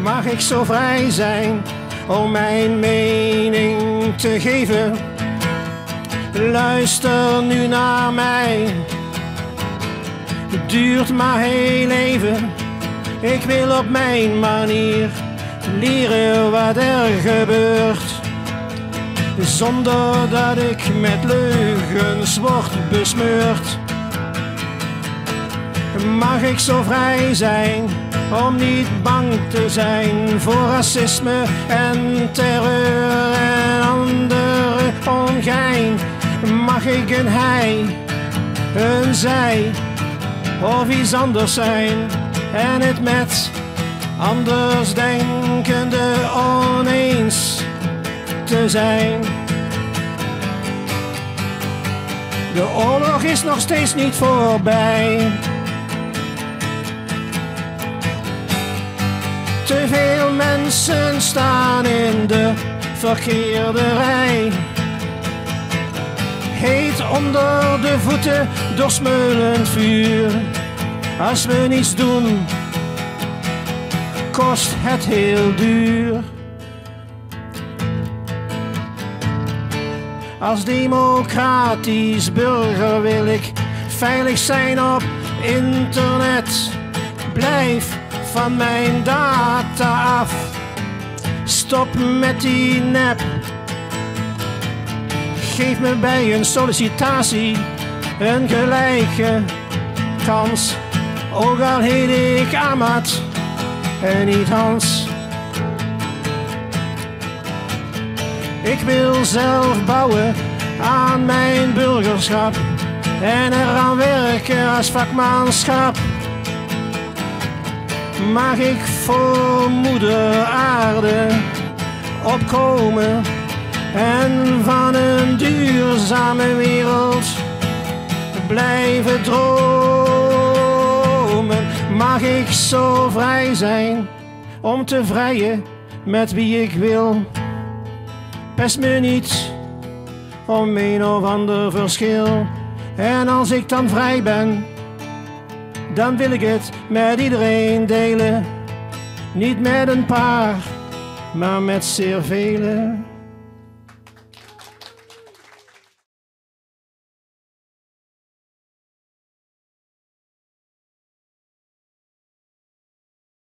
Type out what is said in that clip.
Mag ik zo vrij zijn om mijn mening te geven? Luister nu naar mij. Het duurt maar heel even. Ik wil op mijn manier leren wat er gebeurt. Zonder dat ik met leugens word besmeurd. Mag ik zo vrij zijn om niet bang te zijn voor racisme en terreur en andere ongein? Mag ik een hij, een zij of iets anders zijn en het met andersdenkenden oneens te zijn? De oorlog is nog steeds niet voorbij. Te veel mensen staan in de verkeerde rij. Heet onder de voeten door smeulend vuur. Als we niets doen, kost het heel duur. Als democratisch burger wil ik veilig zijn op internet. Blijf van mijn data af. Stop met die nep. Geef me bij een sollicitatie een gelijke kans. Ook al heet ik Ahmad en niet Hans. Ik wil zelf bouwen aan mijn burgerschap en eraan werken als vakmanschap. Mag ik voor moeder aarde opkomen en van een duurzame wereld blijven dromen? Mag ik zo vrij zijn om te vrijen met wie ik wil? Pest me niet om een of ander verschil. En als ik dan vrij ben, dan wil ik het met iedereen delen. Niet met een paar, maar met zeer velen.